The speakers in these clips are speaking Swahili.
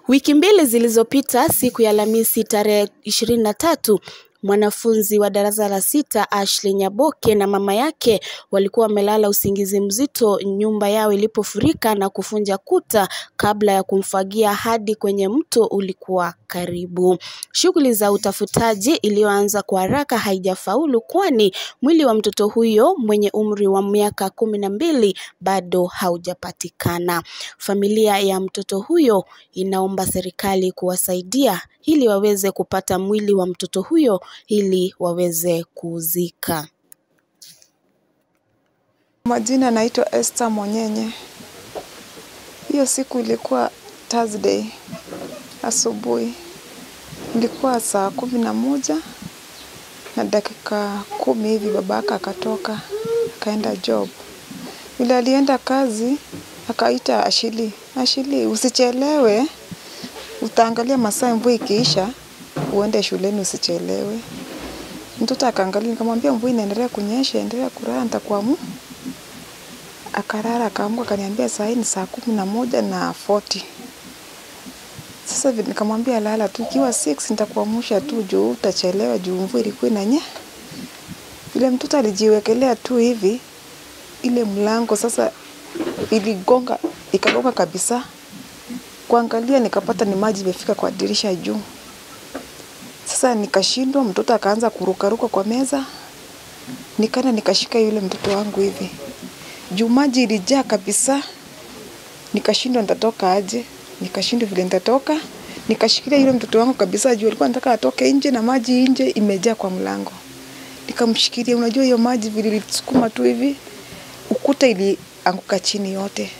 Wiki mbili zilizopita, siku ya Alhamisi tarehe 23, mwanafunzi wa darasa la 6 Ashley Nyaboke na mama yake walikuwa wamelala usingizi mzito nyumba yao ilipofurika na kufunja kuta kabla ya kumfagia hadi kwenye mto ulikuwa karibu. Shughuli za utafutaji iliyoanza kwa haraka haijafaulu, kwani mwili wa mtoto huyo mwenye umri wa miaka 12 bado haujapatikana. Familia ya mtoto huyo inaomba serikali kuwasaidia ili waweze kupata mwili wa mtoto huyo ili waweze kuuzika. Majina naitwa Esther Monyenye. Hiyo siku ilikuwa Thursday asubuhi. Ilikuwa saa 11 na dakika 10 hivi babaka akatoka akaenda job. Vile alienda kazi akaita Ashili. Ashili, usichelewe, utaangalia masaa mvua ikiisha uende shuleni, usichelewe. Mtoto akaangalia, nikamwambia mvua inaendelea kunyesha, endelea kulala, nitakuamu. Akarara, akaamka akaniambia saa hii ni saa 11:40. Sasa nikamwambia lala tu, ikiwa 6 nitakuamsha tu juu utachelewa juu mvua ilikuwa inanyesha. Vile mtoto alijiwekelea tu hivi, ile mlango sasa iligonga, ikagonga kabisa. Kuangalia nikapata ni maji imefika kwa dirisha juu. Sasa nikashindwa, mtoto akaanza kurukaruka kwa meza. Nikaenda nikashika yule mtoto wangu hivi. Juu maji ilijaa kabisa. Nikashindwa nitatoka aje. Nikashindwa vile nitatoka. Nikashikilia yule mtoto wangu kabisa juu alikuwa anataka atoke nje na maji nje imejaa kwa mlango. Nikamshikilia, unajua hiyo maji vile ilisukuma tu hivi, ukuta ilianguka chini yote.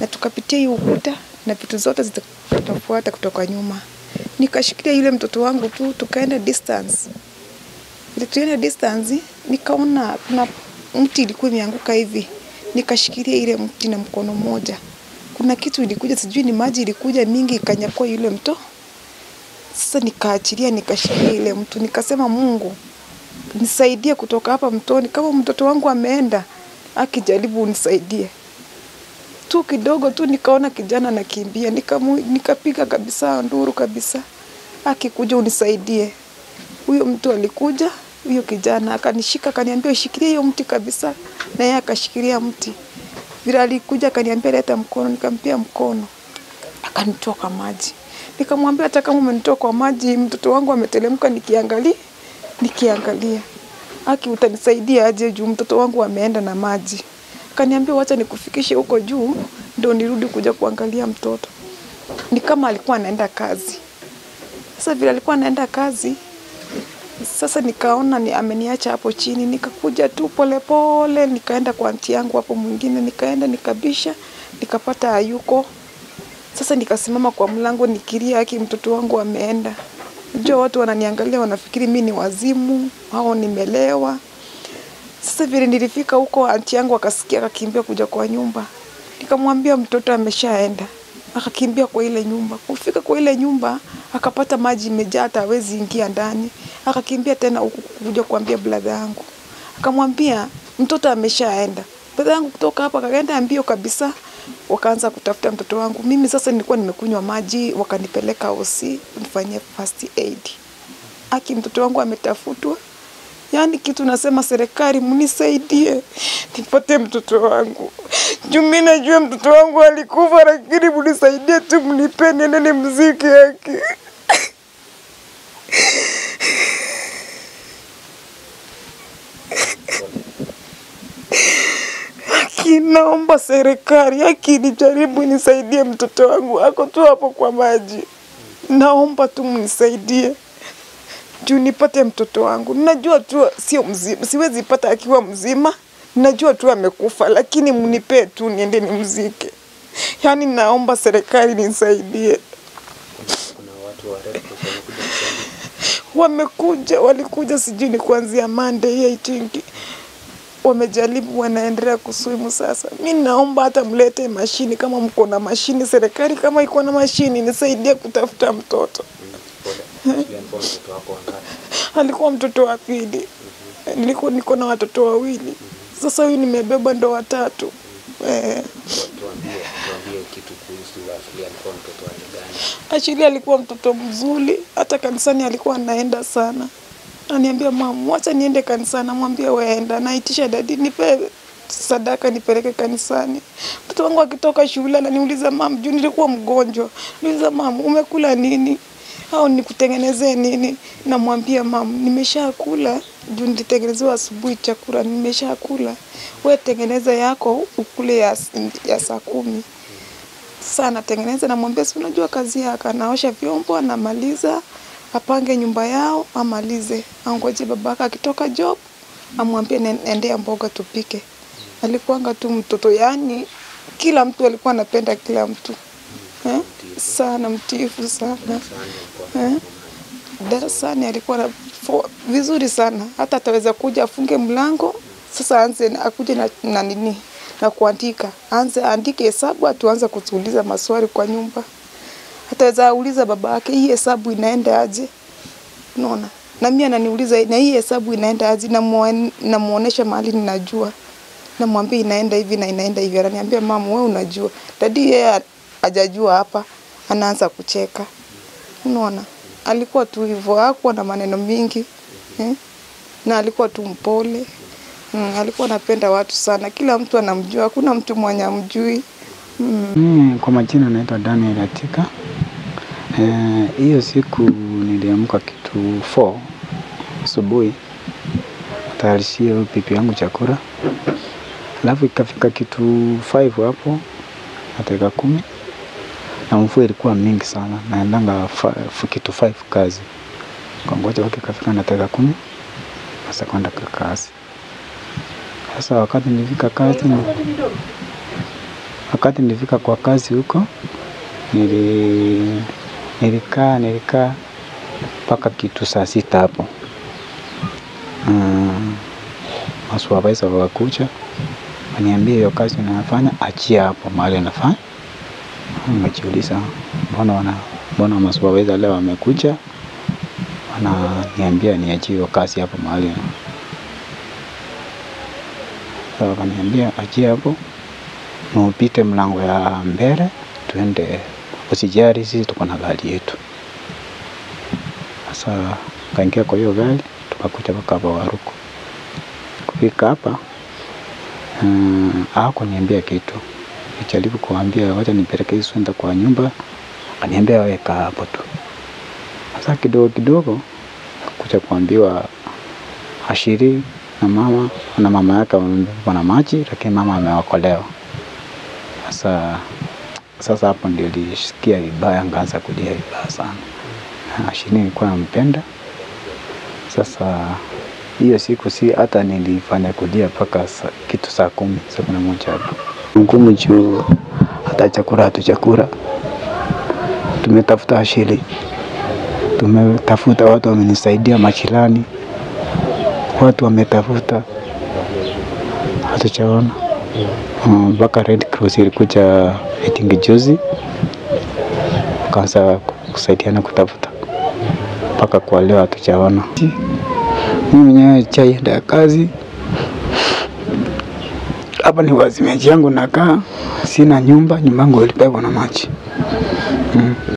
Na tukapitia hiyo ukuta na vitu zote zitafuata kutoka nyuma. Nikashikilia yule mtoto wangu tu, tukaenda distance. Vile tulienda distance, nikaona kuna mti ilikuwa imeanguka hivi. Nikashikilia ile mti na mkono mmoja. Kuna kitu ilikuja, sijui ni maji ilikuja mingi ikanyakua yule mto. Sasa nikaachilia, nikashikilia ile mtu, nikasema Mungu nisaidie kutoka hapa mtoni, kama mtoto wangu ameenda, akijaribu unisaidie. Tu kidogo tu nikaona kijana anakimbia, nikapiga kabisa nduru kabisa, akikuja unisaidie. Huyo mtu alikuja, huyo kijana akanishika akaniambia ushikilie hiyo mti kabisa, na yeye akashikilia mti. Vile alikuja akaniambia leta mkono, nikampia mkono. Akanitoa kwa maji. Nikamwambia hata kama umenitoa kwa maji, mtoto wangu ametelemka, nikiangalia. Aki utanisaidia aje juu mtoto wangu ameenda na maji. Akaniambia wacha nikufikishe huko juu ndio nirudi kuja kuangalia mtoto. Ni kama alikuwa anaenda kazi. Sasa vile alikuwa anaenda kazi, sasa nikaona ni ameniacha hapo chini, nikakuja tu pole pole, nikaenda kwa anti yangu hapo mwingine, nikaenda nikabisha, nikapata hayuko. Sasa nikasimama kwa mlango nikilia, haki mtoto wangu ameenda. Unajua watu wananiangalia wanafikiri mimi ni wazimu au nimelewa. Sasa vile nilifika huko anti yangu akasikia akakimbia kuja kwa nyumba. Nikamwambia mtoto ameshaenda. Akakimbia kwa ile nyumba. Kufika kwa ile nyumba akapata maji imejaa hata hawezi ingia ndani. Akakimbia tena huku kuja kuambia brother yangu. Akamwambia mtoto ameshaenda. Brother yangu kutoka hapa akaenda mbio kabisa. Wakaanza kutafuta mtoto wangu. Mimi sasa nilikuwa nimekunywa maji, wakanipeleka OC nifanyie first aid. Aki mtoto wangu ametafutwa. Yaani kitu nasema serikali mnisaidie nipate mtoto wangu. Juu mimi najua mtoto wangu alikufa, lakini mnisaidie tu, mnipe niende nimzike haki. Haki naomba serikali haki nijaribu nisaidie mtoto wangu, ako tu hapo kwa maji. Naomba tu mnisaidie juu nipate mtoto wangu. Najua tu sio mzima, siwezi pata akiwa mzima. Najua tu amekufa, lakini mnipe tu niende nimzike. Yaani naomba serikali nisaidie. Kuna watu wa Red Cross wamekuja kusaidia. Wamekuja, walikuja sijui ni kuanzia Monday I think. Wamejaribu, wanaendelea kuswimu sasa. Mimi naomba hata mlete mashini kama mko na mashini, serikali kama iko na mashini nisaidie kutafuta mtoto. Alikuwa mtoto wa pili. Nilikuwa niko na watoto wawili. Sasa huyu nimebeba ndo watatu. Tuambie kitu kuhusu Ashley, alikuwa mtoto wa aina gani? Ashley alikuwa mtoto mzuri, hata kanisani alikuwa anaenda sana. Ananiambia mama, wacha niende kanisani. Namwambia wewe enda. Naitisha dadi nipe sadaka nipeleke kanisani. Mtoto wangu akitoka shule ananiuliza mama, juu nilikuwa mgonjwa. Niuliza mama, umekula nini? Au nikutengenezee nini? Namwambia mama, nimeshakula, juu nilitengenezewa asubuhi chakula, nimeshakula. Wewe tengeneza yako ukule ya saa 10. Sasa natengeneza, namwambia si unajua kazi yako, anaosha vyombo, anamaliza, apange nyumba yao, amalize. Angoje babaka akitoka job, amwambie endea mboga tupike. Alikuwa tu mtoto, yani kila mtu alikuwa anapenda kila mtu. Sana mtiifu sana. Darasani alikuwa vizuri sana. Hata ataweza kuja afunge mlango, sasa aanze akuje na nini na kuandika. Aanze andike hesabu, atuanze kutuuliza maswali kwa nyumba. Ataweza uliza babake hii hesabu inaenda aje? Unaona? Na mimi ananiuliza na hii hesabu inaenda aje, na muonesha mahali ninajua. Namwambia inaenda hivi na inaenda hivi. Ananiambia mama wewe unajua. Dadi yeye hajajua hapa, anaanza kucheka. Unaona? Alikuwa tu hivyo, hakuwa na maneno mingi. Na alikuwa tu mpole. Alikuwa anapenda watu sana. Kila mtu anamjua, hakuna mtu mwenye amjui. Kwa majina naitwa Daniel Atika. Hiyo siku niliamka kitu 4 asubuhi. Tayarishia pipi yangu chakula. Alafu ikafika kitu 5 hapo, dakika 10. Na mvua ilikuwa mingi sana. Naendanga kitu 5 kazi. Kangoja wake kafika na dakika 10. Sasa kwenda kazi. Sasa wakati nilifika kazi, wakati nilifika kwa kazi huko, nilikaa mpaka kitu saa 6 hapo. Masupervisor wakakuja, waniambia hiyo kazi unafanya achia hapo mahali unafanya. Nikajiuliza mbona masupervisor leo wamekuja wananiambia niachie hiyo kazi hapo mahali. Sasa wakaniambia achia hapo na upite mlango ya mbele tuende, usijali sisi tuko na gari yetu. Sasa kaingia kwa hiyo gari tukakuja mpaka hapa Waruku. Kufika hapa hakuniambia kitu. Nilijaribu kuambia wacha nipeleke hii swenda kwa nyumba, akaniambia weka hapo tu. Sasa kidogo kidogo kuja kuambiwa Ashiri na mama yake wamebebwa na maji, lakini mama ameokolewa. Sasa hapo ndio nilisikia vibaya, nikaanza kulia vibaya sana. Ashiri nilikuwa nampenda. Sasa hiyo siku si hata nilifanya kulia mpaka kitu saa 10, saa 11 hapo. Ngumu juu hata chakula hatuchakula. Tumetafuta Ashiri, tumetafuta watu wamenisaidia, majirani, watu wametafuta, hatuchaona. Mpaka Red Cross ilikuja meeting juzi, kaanza kusaidiana kutafuta, mpaka kwa leo hatuchaona. Mimi mwenyewe chaienda kazi hapa, ni wazimeji yangu nakaa, sina nyumba, nyumba yangu ilibebwa na maji.